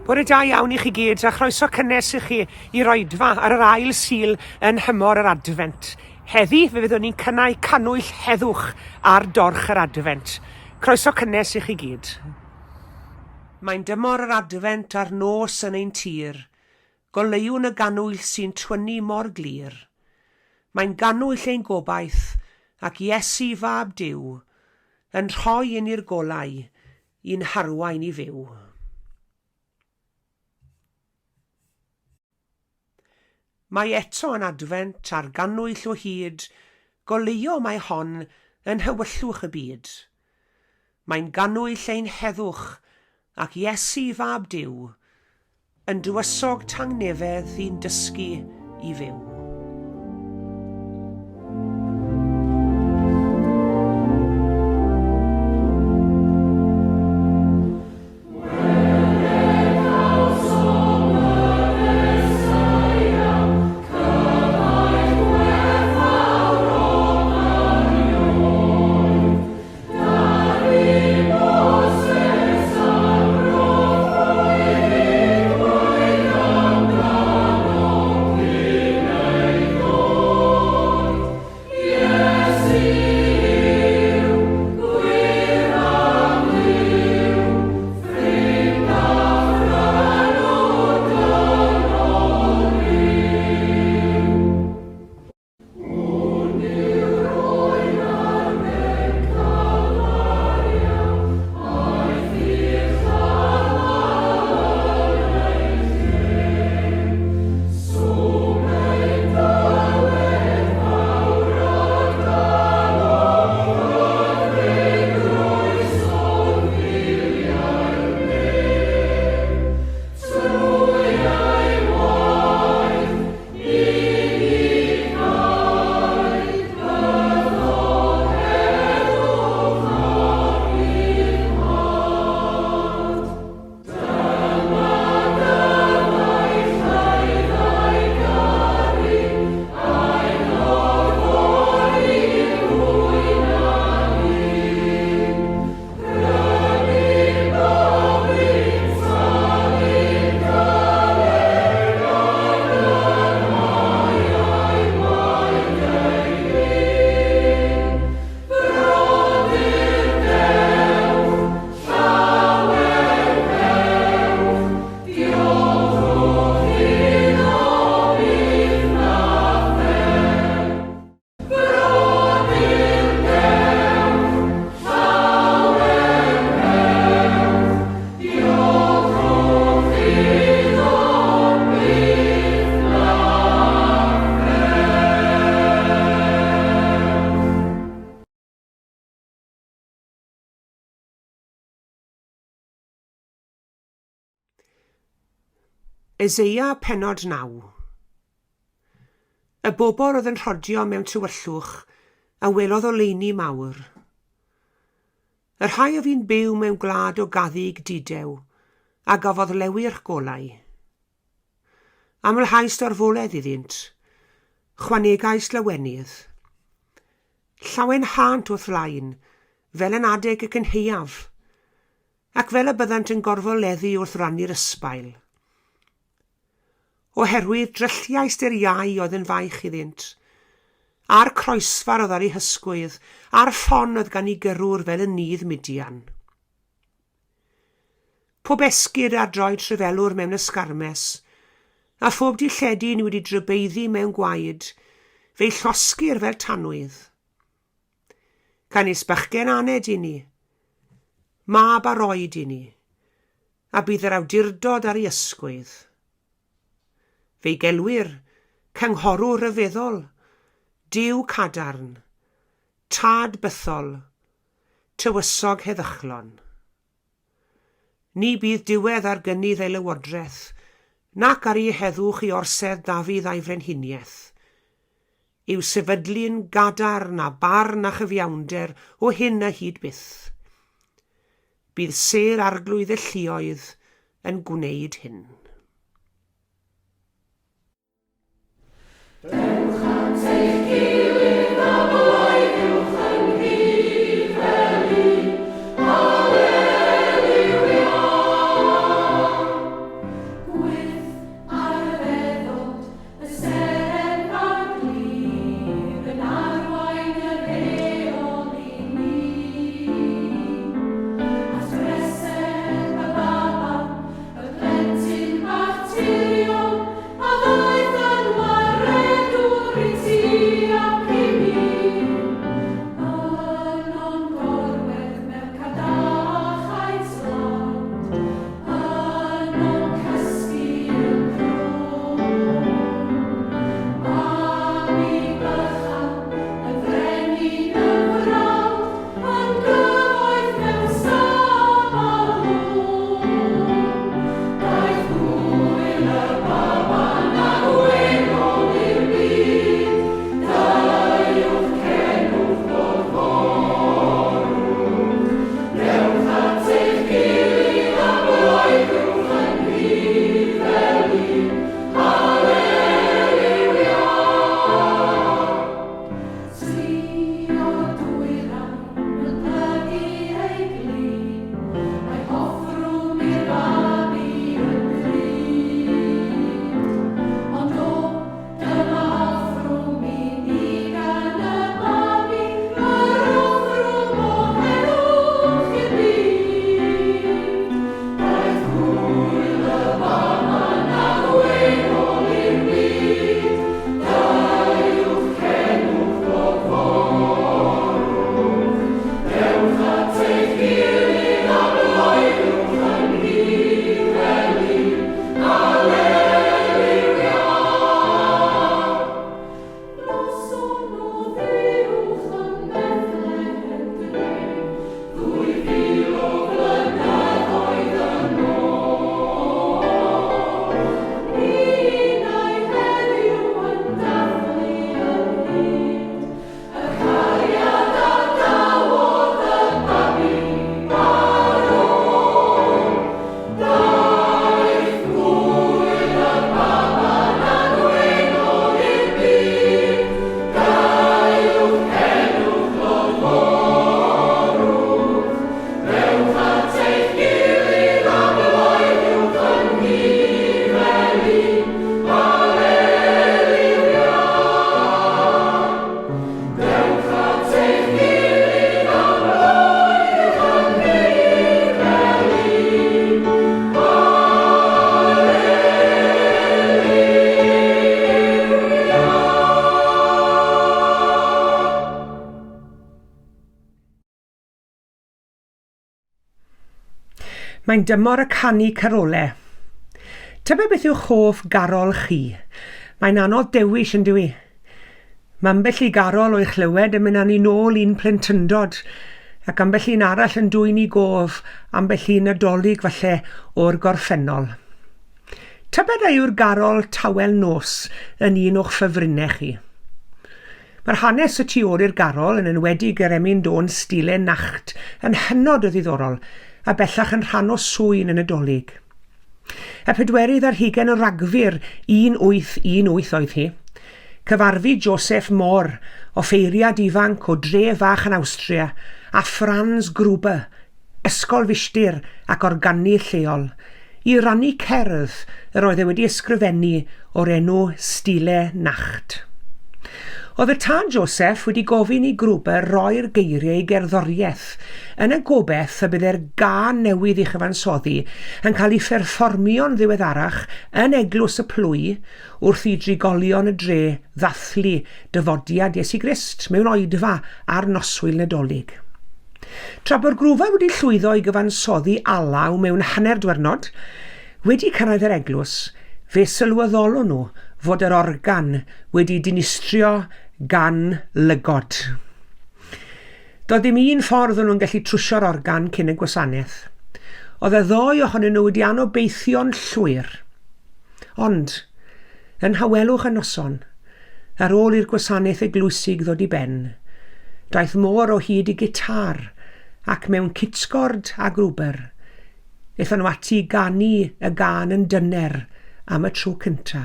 Bore da iawn i chi gyd a chroeso cynnes i chi i'r oedfa ar yr ail Sul yn nhymor yr Adfent. Heddi fe fyddwn ni'n cynnau cannwyll heddwch ar dorch yr Adfent. Croeso cynnes i chi gyd. Mae'n dymor yr Adfent a'r nos yn ein tir. Goleuwn y gannwyll sy'n twynnu mor glir. Mae'n gannwyll ein gobaith ac Iesu Fab Duw yn rhoi inni'r golau i'n harwain i fyw. Mae eto yn Adfent a'r gannwyll o hyd, goleuo mae hon yn nhywyllwch y byd. Mae'n gannwyll ein heddwch ac Iesu Fab Duw, Yn dywysog tangnefedd i'n dysgu i fyw. Eseia pennod 9. Y bobl oedd yn rhodio mewn tywyllwch a welodd oleuni mawr. Y rhai a fu'n byw mewn gwlad o gaddug dudew a gafodd lewyrch golau. Amlhaist orfoledd iddynt, chwanegaist lawenydd. Llawenhânt wrth flaen, fel yn adeg y cynhaeaf, ac fel y byddant yn gorfoleddu wrth rannu'r ysbail. Oherwydd drylliaist i'r iau oedd yn faich iddynt, a'r croesfar oedd ar eu hysgwydd, a'r ffon oedd gan eu gyrrwr fel yn nydd Midian. Pob esgid ar droed rhyfelwr mewn ysgarmes, a phob dilledyn wedi drybeiddi mewn gwaed, fe'i llosgir fel tanwydd. Canys bachgen aned i ni, mab a roed i ni, a bydd yr awdurdod ar ei ysgwydd. Fe'i gelwir Cynghorwr Rhyfeddol, Duw Cadarn, Tad Bythol, Tywysog Heddychlon. Ni bydd diwedd ar gynnydd ei lywodraeth, nac ar ei heddwch i orsedd Dafydd a'i frenhiniaeth, i'w sefydlu'n gadarn a barn a chyfiawnder o hyn a hyd byth. Bydd sêr Arglwydd y Lluoedd yn gwneud hyn. Dewch at eich gilydd a bloeddiwch ynghyd fel un. Haleliwia! Mae'n dymor y canu carole. Tybed beth yw'ch hoff garol chi? Mae'n anodd dewis yn dyw i? Mae ambell i garol o'i chlywed yn mynd â ni nôl i'n plentyndod, ac ambell un arall yn dwyn i gof ambell un Nadolig falle o'r gorffennol. Tybed a yw'r garol Tawel Nos yn un o'ch ffefrynnau chi? Mae'r hanes y tu ôl i'r garol, yn enwedig yr emyn dôn Stille Nacht, yn hynod o ddiddorol, a bellach yn rhan o swyn y Nadolig. Y pedwerydd ar hugain o Ragfyr 1818 oedd hi. Cyfarfu Joseph Mohr, offeiriad ifanc o dre fach yn Awstria, a Franz Gruber, ysgol filltir ac organydd lleol, i rannu cerdd yr oedd e wedi ysgrifennu o'r enw Stille Nacht. Oedd y tad Joseph wedi gofyn i Gruber roi'r geiriau i gerddoriaeth, yn y gobeith y byddai'r gân newydd ei chyfansoddi yn cael ei pherfformio'n ddiweddarach yn eglwys y plwy wrth i drigolion y dre ddathlu dyfodiad Iesu Grist mewn oedfa ar noswyl Nadolig. Tra bod Grwfa wedi llwyddo i gyfansoddi alaw mewn hanner dwyrnod, wedi cyrraedd yr eglwys, fe sylweddolon nhw fod yr organ wedi dinistrio gan lygod. Doedd dim un ffordd o'n nhw'n gallu trwsio'r organ cyn y gwasanaeth. Oedd y ddou ohonyn nhw wedi anobeithio'n llwyr. Ond, yn nhawelwch y noson, Ar ôl i'r gwasanaeth eglwysig ddod i ben, daeth Moore o hyd i gitâr ac mewn cytgord â Gruber, aethon nhw ati i ganu y gân yn dyner am y tro cynta'.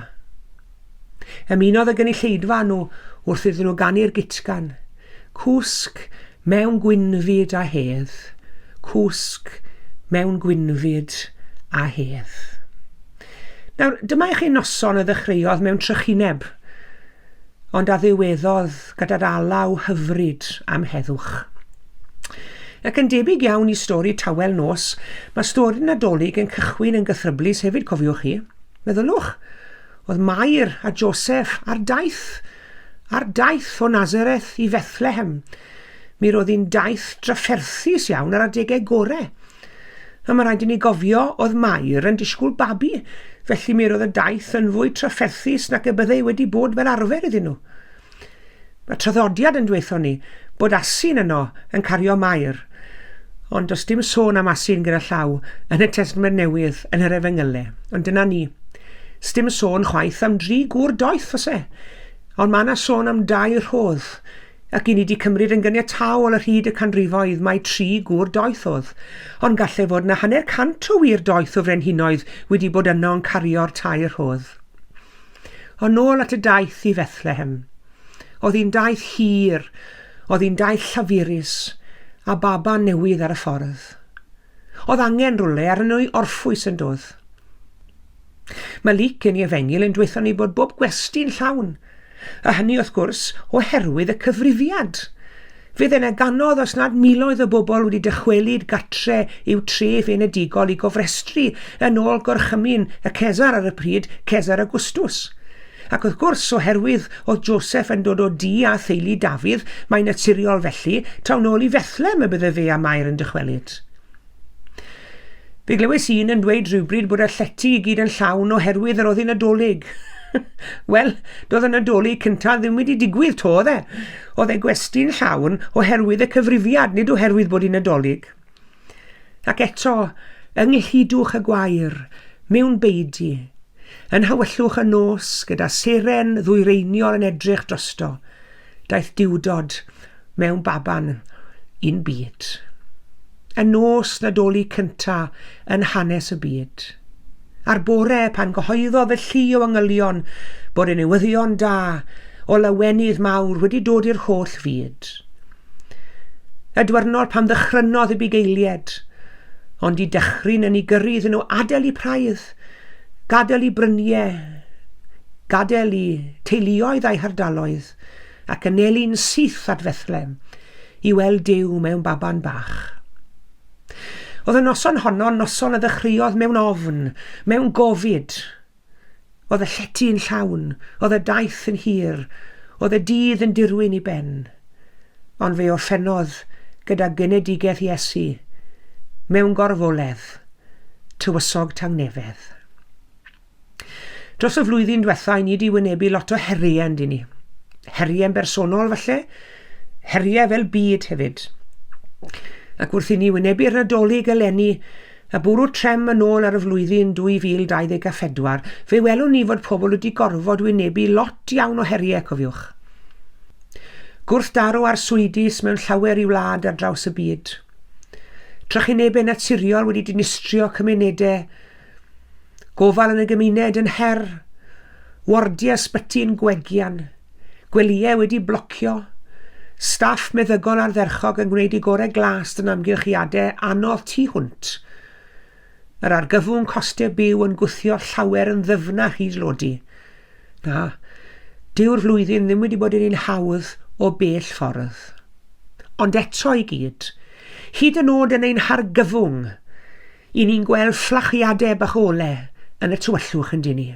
Ymunodd y gynulleidfa â nhw wrth iddyn nhw ganu'r gitgan, Cwsg mewn gwynfyd a hedd, cwsg mewn gwynfyd a hedd. Nawr, dyma i chi noson a ddechreuodd mewn trychineb, ond a ddiweddodd gyda'r alaw hyfryd am heddwch. Ac yn debyg iawn i stori Tawel Nos, mae stori Nadolig yn cychwyn yn gythryblus hefyd, cofiwch chi. Meddyliwch, oedd Mair a Joseph ar daith, ar daith o Nazareth i Fethlehem. Mi roedd hi'n daith drafferthus iawn ar adegau gorau. A mae rhaid i ni gofio oedd Mair yn disgwyl babi, felly mi roedd y daith yn fwy trafferthus nac y byddai wedi bod fel arfer iddyn nhw. Mae traddodiad yn dweutho ni bod asyn yno yn cario Mair, ond does dim sôn am asyn gyda llaw yn y Testament Newydd yn yr Efengylau, ond dyna ni. Sdim sôn chwaith am dri gŵr doeth, oes e? Ond mae yna sôn am dair rhodd, Ac i ni 'di cymryd yn gyniataol ar hyd y canrifoedd mai tri gŵr doeth oedd. Ond gallai fod 'na hanner cant o wir doeth o frenhinoedd wedi bod yno yn cario'r tair rhodd. Ond nôl at y daith i Fethlehem. Oedd hi'n daith hir, oedd hi'n daith llafurus, a baban newydd ar y ffordd. Oedd angen rhywle arnyn nhw i orffwys yn doedd? Mae Luc yn ei Efengyl yn dweutho ni bod bob gwesty'n llawn, a hynny wrth gwrs oherwydd y cyfrifiad. Fe dden a ganodd os nad miloedd o bobl wedi dychwelyd gartre i'w tref enedigol i gofrestru yn ôl gorchymyn y Cesar ar y pryd, Cesar Augustus. Ac wrth gwrs, oherwydd oedd Joseph yn dod o du a theulu Dafydd, mae'n naturiol felly, taw nôl i Fethlem y bydde fe a Mair yn dychwelyd. Fe glywes un yn dweud rhywbryd bod y llety i gyd yn llawn oherwydd yr oedd hi'n Nadolig. Wel, doedd y Nadolig cyntaf ddim wedi digwydd to, oedd e? Oedd e gwesty'n llawn oherwydd y cyfrifiad, nid oherwydd bod hi'n Nadolig. Ac eto, yng nghludwch y gwair, mewn beudy, yn nhawyllwch y nos gyda seren ddwyreiniol yn edrych drosto, daeth duwdod mewn baban i'n byd. Y nos Nadolig cynta yn hanes y byd. A'r bore pan gyhoeddodd y llu o angylion bod y newyddion da o lawenydd mawr wedi dod i'r holl fyd. Y dwyrnod pan ddychrynodd y bugeilied, ond i dychryn yn ei gyrru iddyn nhw adael eu praidd, gadael eu bryniau, gadael eu teuluoedd a'u hardaloedd, ac anelu'n syth at Fethlem i weld Duw mewn baban bach. Oedd y noson honno'n noson a ddechreuodd mewn ofn, mewn gofid. Oedd y llety yn llawn, oedd y daith yn hir, oedd y dydd yn dirwyn i ben. Ond fe orffennodd gyda genedigaeth Iesu, mewn gorfoledd. Tywysog Tangnefedd. Dros y flwyddyn diwetha, i ni wedi wynebu lot o heriau yn ni. Heriau yn bersonol falle, heriau fel byd hefyd. Ac wrth i ni wynebu'r Nadolig eleni a bwrw trem yn ôl ar y flwyddyn 2024, fe welwn ni fod pobl wedi gorfod wynebu lot iawn o heriau, cofiwch. Gwrthdaro arswydus mewn llawer i wlad ar draws y byd. Trychinebau naturiol wedi dinistrio cymunedau. Gofal yn y gymuned yn her. Wardiau ysbyty yn gwegian. Gwelyau wedi blocio. Staff meddygol ardderchog yn gwneud eu gorau glas dan amgylchiadau anodd tu hwnt. Yr argyfwng costau byw yn gwthio llawer yn ddyfnach i dlodi. Na, dyw'r flwyddyn ddim wedi bod yn un hawdd o bell ffordd. Ond eto i gyd, hyd yn oed yn ein hargyfwng, i ni'n gweld fflachiadau bach ole yn y tywyllwch yn dyn ni.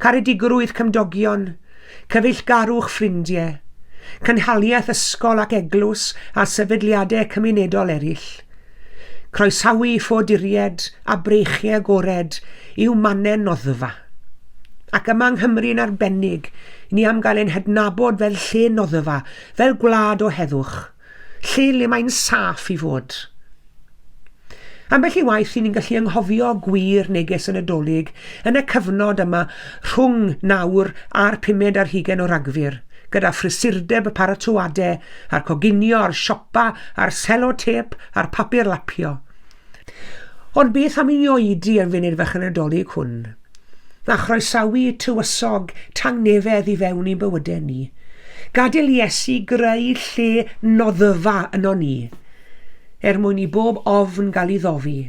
Caredigrwydd cymdogion, cyfeillgarwch ffrindiau, cynhaliaeth ysgol ac eglwys a sefydliadau cymunedol eraill. Croesawu ffoaduriaid a breichiau agored i'w mannau noddfa. Ac yma yng Nghymru yn arbennig, ni am gael ein hadnabod fel lle noddfa, fel gwlad o heddwch. Lle le mae'n saff i fod. Ambell i waith i ni'n gallu anghofio gwir neges y Nadolig yn y cyfnod yma rhwng nawr a'r pumed ar hugain o Ragfyr, gyda phrysurdeb y paratoadau, a'r coginio, a'r siopa, a'r selotêp, a'r papur lapio. Ond beth am i ni oedi am funud fach y Nadolig hwn? A chroesawu tywysog tangnefedd i fewn i'n bywydau ni. Gadael Iesu greu lle noddfa yno ni, er mwyn i bob ofn gael ei ddofi,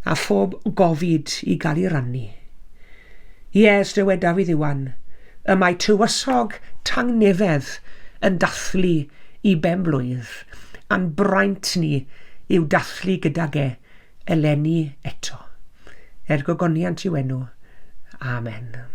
a phob gofid i gael ei rannu. Ies, dywed Dafydd Iwan, y mae tywysog tangnefedd yn dathlu i ben-blwydd, a'n braint ni yw dathlu gydag e eleni eto. Er gogoniant i'w enw. Amen.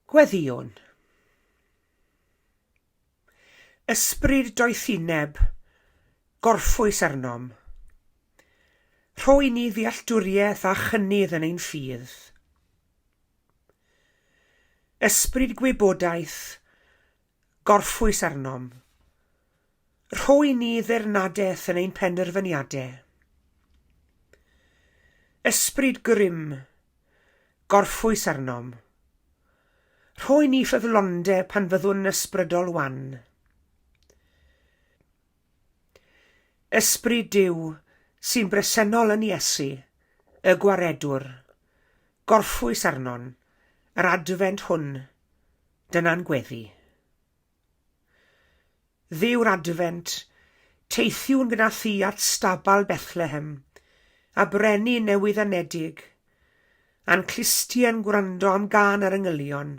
Gweddïwn. Ysbryd doethineb. gorffwys arnom. Rho i ni ddealltwriaeth a chynnydd yn ein ffydd. Ysbryd gwybodaeth, gorffwys arnom. Rho i ni ddirnadaeth yn ein penderfyniadau. Ysbryd grym, gorffwys arnom. Rho i ni ffyddlondeb pan fyddwn yn ysbrydol wan. Ysbryd Duw sy'n bresennol yn Iesu, y Gwaredwr, gorffwys arnon, yr Adfent hwn, dyna'n gweddi. Dduw'r Adfent, teithiwn gyda thi at stabal Bethlehem, a brenin newydd-anedig, a'n clustiau'n gwrando am gân yr angylion,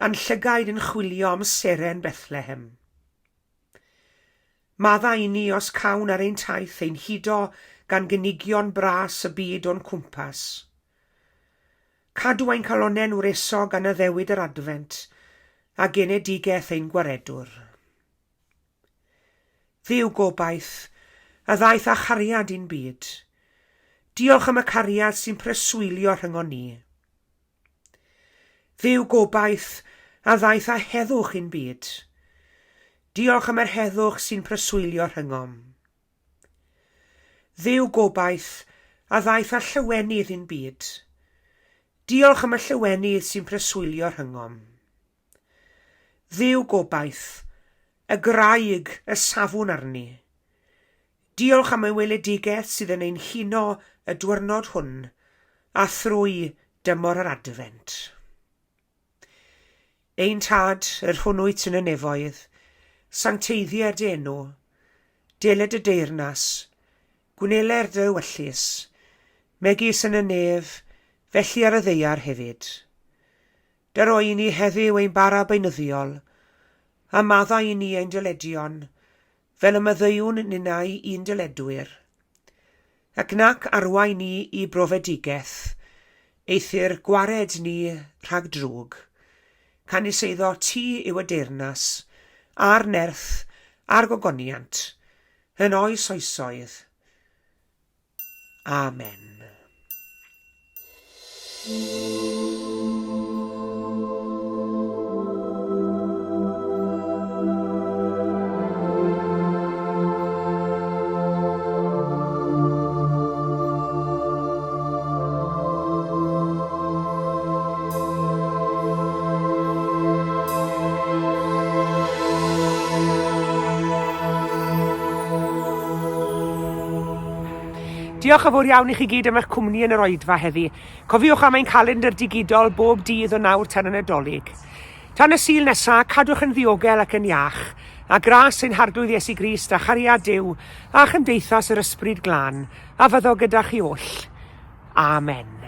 a'n llygaid yn chwilio am seren Bethlehem. Maddau i ni os cawn ar ein taith ein hudo gan gynigion bras y byd o'n cwmpas. Cadw ein calonnau'n wresog gan addewid yr Adfent a genedigaeth ein Gwaredwr. Dduw gobaith, a ddaeth â chariad i'n byd. Diolch am y cariad sy'n preswylio rhyngon ni. Dduw gobaith, a ddaeth â heddwch i'n byd. Diolch am yr heddwch sy'n preswylio rhyngom. Dduw gobaith, a ddaeth â llawenydd i'n byd. Diolch am y llawenydd sy'n preswylio rhyngom. Dduw gobaith, y graig y safwn arni. Diolch am y weledigaeth sydd yn ein huno y dwyrnod hwn a thrwy dymor yr Adfent. Ein Tad, yr hwn wyt yn y nefoedd, sancteiddier dy enw, deled dy deyrnas, gwneler dy ewyllys, megis yn y nef, felly ar y ddaear hefyd. Dyro i ni heddiw ein bara beunyddiol, a maddau i ni ein dyledion, fel y maddeuwn ninnau i'n dyledwyr. Ac nac arwain ni i brofedigaeth, eithr gwared ni rhag drwg. Canys eiddo ti yw y deyrnas, a'r nerth, a'r gogoniant, yn oes oesoedd. Amen. Diolch yn fawr iawn i chi gyd am eich cwmni yn yr oedfa heddi. Cofiwch am ein calendr digidol bob dydd o nawr tan y Nadolig. Tan y Sul nesa, cadwch yn ddiogel ac yn iach, a gras ein Harglwydd Iesu Grist a chariad Duw a chymdeithas yr Ysbryd Glân a fyddo gyda chi oll. Amen.